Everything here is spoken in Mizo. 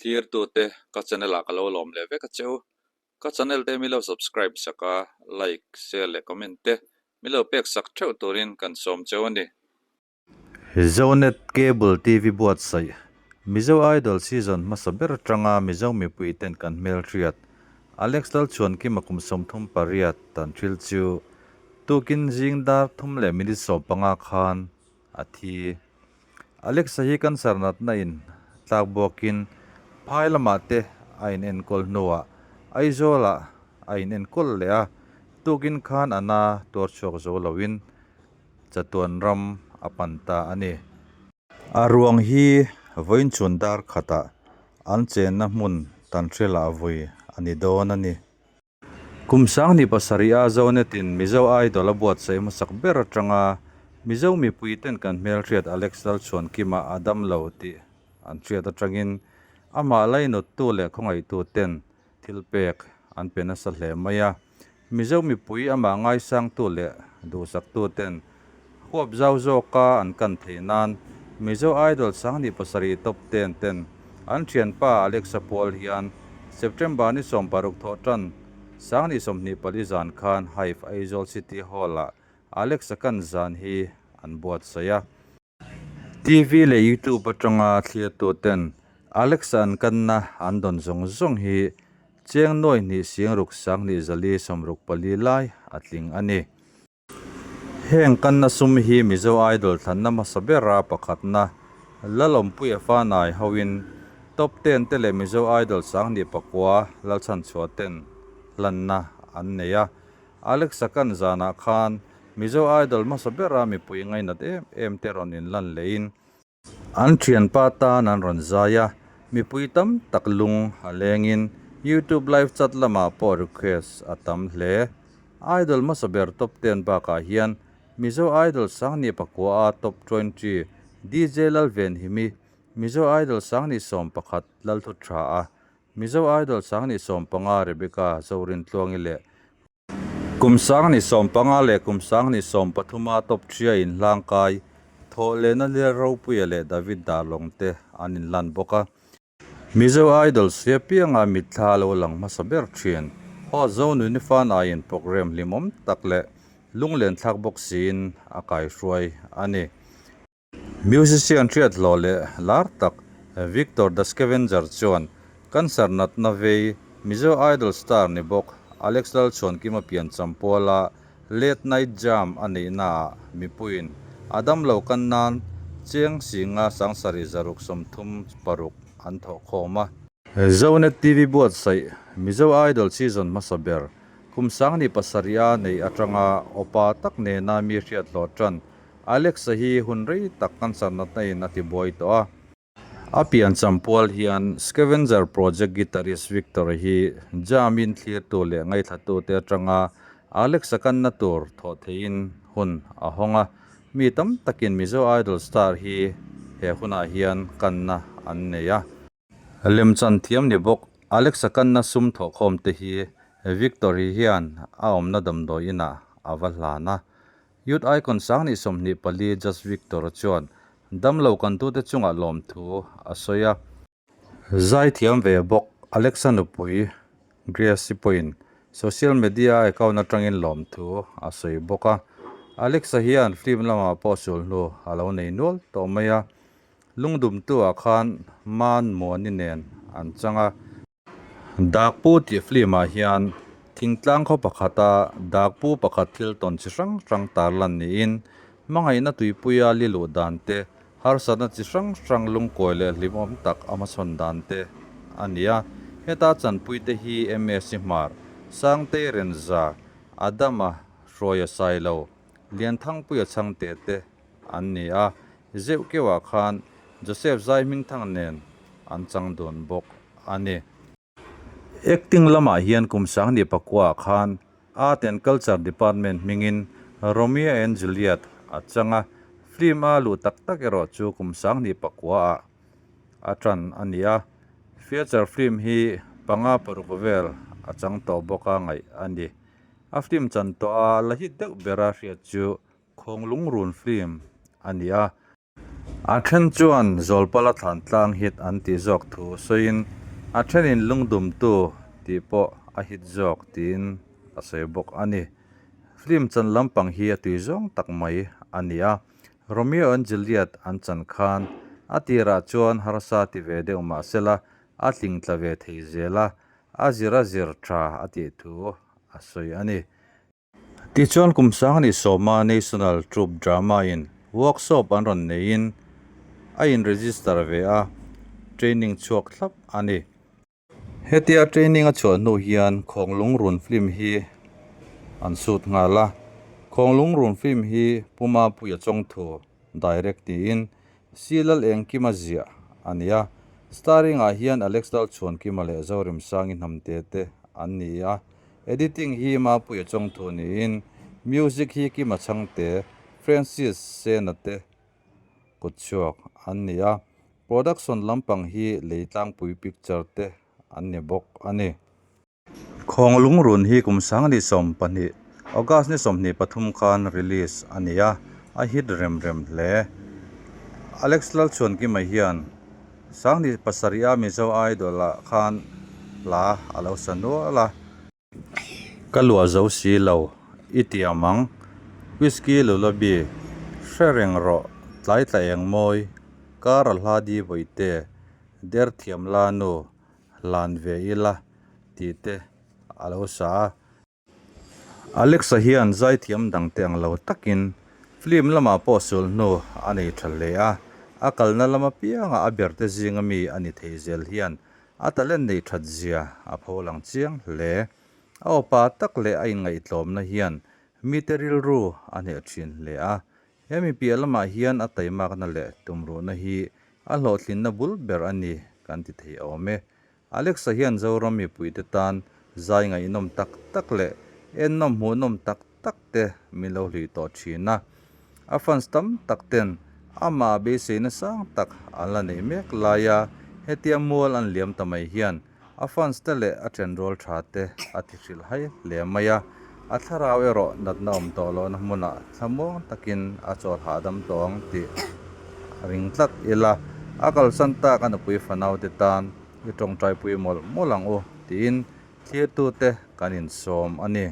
Thlirtute ka channel ah ka lo lawm leh vek a che u. Ka channel te mi lo subscribe sak a, like, share leh comment te mi lo pek sak theuh turin kan sawm cheu a ni. Zonet Cable TV buatsaih, Mizo Idol season hmasa ber atanga Mizo mipui ten kan hmelhriat, Alex Lalchhuankima kum 38 tan thil chu tukin zing dar thum leh minute 15 khan a thi. Alexa hi cancer natna in tlak buakin phai lamah te a in enkawl hnuah Aizawlah a in enkawl leh a, tukin khan a na tuar chhuak zo loin chatuan ram a pan ta a ni. A ruang hi vawiin chhun dar khatah an chenna hmun Tanhril-ah vui a ni dawn a ni. Kum 2007 a Zonet-in Mizo Idol a buatsaih hmasak ber atanga Mizo mipuiten kan hmelhriat Alex Lalchhuankima a dam lo tih an hriat atangin amah lainawttu leh khawngaihtuten thil pek an pe nasa hle mai a. Mizo mipui amah ngaisangtu leh duhsaktuten huap zau zawka an kan theih nan Mizo Idol 2007 top ten ten an thianpa Alexa Paul hian September ni 60 thawh tan 2024 zan khan Hive Aizawl City Hall-ah Alexa kan zan hi an buatsaih a. TV leh YouTube atanga thlirtuten Alexa an kanna an dawn zawng zawng hi cheng nuai hnih sing ruk sang hnih zali 64 lai a tling a ni. Heng kanna sum hi Mizo Idol thlanna hmasa bera pakhatna Lalawmpuia Fanai hoin Top ten te leh Mizo Idol 2009 Lalchhanchhuah ten hlanna an nei a. Alexa kan zanah khan Mizo Idol hmasa bera mipui ngainat em em te rawn inlan lehin An thianpa tan an rawn zai a, mipui tam tak lung a lengin YouTube live chat lamah pawh request a tam hle. Idol hmasa ber top ten bakah hian Mizo Idol 2009 a top 20 DJ Lalvenhimi, Mizo Idol 2011 Lalthu Tha a, Mizo Idol 2015 Rebecca Zorintluangi leh Kum 2015 leh kum 2030 a top 3 a inhlang kai, thawh lehna Lial Ropuia leh David Darlawng te an inlan bawk a. Mizo Idol sia pianga mitthla lo lang hmasa ber thin. Host Zonuni Fanaiin programme hlimawm tak leh lunglen thlak bawk siin a kaihruai a ni. Musician hriat hlawh leh lar tak Victor the Scavenger chuan cancer natna vei Mizo Idol star ni bawk Alex Lalchhuankima piancham puala Late Night Jam a neihnaah mipuiin a damlo kan nan cheng singa 7636 an thawh khawm a. Zonet TV buatsaih Mizo Idol season hmasa ber kum 2007 a neih atanga awpa tak nena mi hriat hlawh tan Alexa hi hun rei tak cancer natna in a ti buai tawh a. A piancham pual hian Scavenger Project guitarist Victor hi jam in thlirtu leh ngaihthla te atanga Alexa kanna tur thawh theiin hun a hawng a. Mi tam takin Mizo Idol star hi he hunah hian kanna an nei a. Lemchan thiam ni bawk Alexa kanna sum thawhkhawm te hi Victor hi hian a awmna damdawi inah a va hlan a. Youth Icon 2024 Just Victor chuan damlo kantute chungah lawmthu a sawi a. Zai thiam ve bawk Alexa nupui Grace pawhin social media account atangin lawmthu a sawi bawk a. Alexa hian film lamah pawh sul hnu a lo nei nual tawh mai a. Lungdumtu-ah khan Man Muani nen an chang a. Dakpu tih film-ah hian thingtlang khaw pakhata dakpu pakhat thil tawn chi hrang hrang tarlan niin hmangaihna tuipuia li luh dan te, harsatna chi hrang hrang lungkawi leh hlimawm tak a hmachhawn dan te a ni a. Heta chanpuite hi MSc Hmar, Sangtei Renza, Adama Hruaia Sailo, Lianthangpuia Chhangte te an ni a. Zeuh keuhah khan Joseph Zai Hmingthang nen an chang dun bawk a ni. Acting lamah hian kum 2009 ah khan Art and Culture Department hmingin Romeo and Juliet a chang a, film a luh tak tak erawh chu kum 2009 ah a tan a ni a. Feature film hi panga paruk vel a chang tawh bawk a ngaih a ni. A film chan tawh a la hit deuh bera hriat chu Khawnglung run film a ni a. A then chuan Zawlpala thlan tlang hit an tih zawk thu sawiin a thenin lungdumtu tih pawh a hit zawk tiin a sawi bawk a ni. Film chan lampang hi a tui zawng tak mai a ni a, Romeo and Juliet an chan khan a tirah chuan harsa ti ve deuh mah sela a tling tla ve thei zel a, a zir a zir tha a tih thu a sawi a ni. Tichuan kum sang ni sawma National Troupe Drama in workshop an rawn neiin a in register ve a, training chhuak thlap a ni. Hetia training a chhuah hnu hian Khawnglung Run film hi an shoot nghal a, Khawnglung Run film hi Pu Mapuia Chawngthu direct niin Silal Engkima ziah a ni a, starring ah hian Alex Lalchhuankima leh Zorimsangi Hnamte te an ni a, Editing hi Mapuia Chawngthu niin music hi Kima Chhangte, Francis Sena te kutchhuak an ni a, production lampang hi Leitlangpui Picture te an ni bawk a ni. Khawnglung run hi kum 2012 August ni 23 khan release a ni a, a hit rem rem hle. Alex Lalchhuankima hian 2007 a Mizo Idol ah khan hla a lo sa nual a. Ka luah zo si lo, i tiam ang. Whisky Lullaby, hre reng rawh, tlai tla eng mawi, kar a hla di vawite, der thiam la nu, hlan ve ila tih te a lo sa a. Alexa hian zaithiam dangte ang lo takin film lamah pawh sul hnu a nei tha hle a, a kalna lam apianga a berte zinga mi a ni thei zel hian A talent nei that zia a pho lang chiang hle. A awpa tak leh a inngaihtlawmna hian mite rilru a hneh thin hle a. He mi piah lamah hian a taimakna leh tumruhna hi a hlawhtlinna bul ber a ni kan ti thei awm e. Alexa hian Zoram mipuite tan zai ngaihnawm tak tak leh ennawm hmuhnawm tak tak te min lo hlui tawh thin a. A fans tam tak ten amah beiseina sang tak an la neih mek lai a, hetia mual an liam ta mai hian a fans te leh a thenrual tha te a ti hrilh hai hle mai a. A thlarau erawh natna awm tawh lohna hmunah thlamuang takin a chawl hahdam tawh ang tih ring tlat ila, a kalsan tak a nupui fanau te tan i tawngtaipui mawlh mawlh ang u tiin thlirtute kan insawm a ni.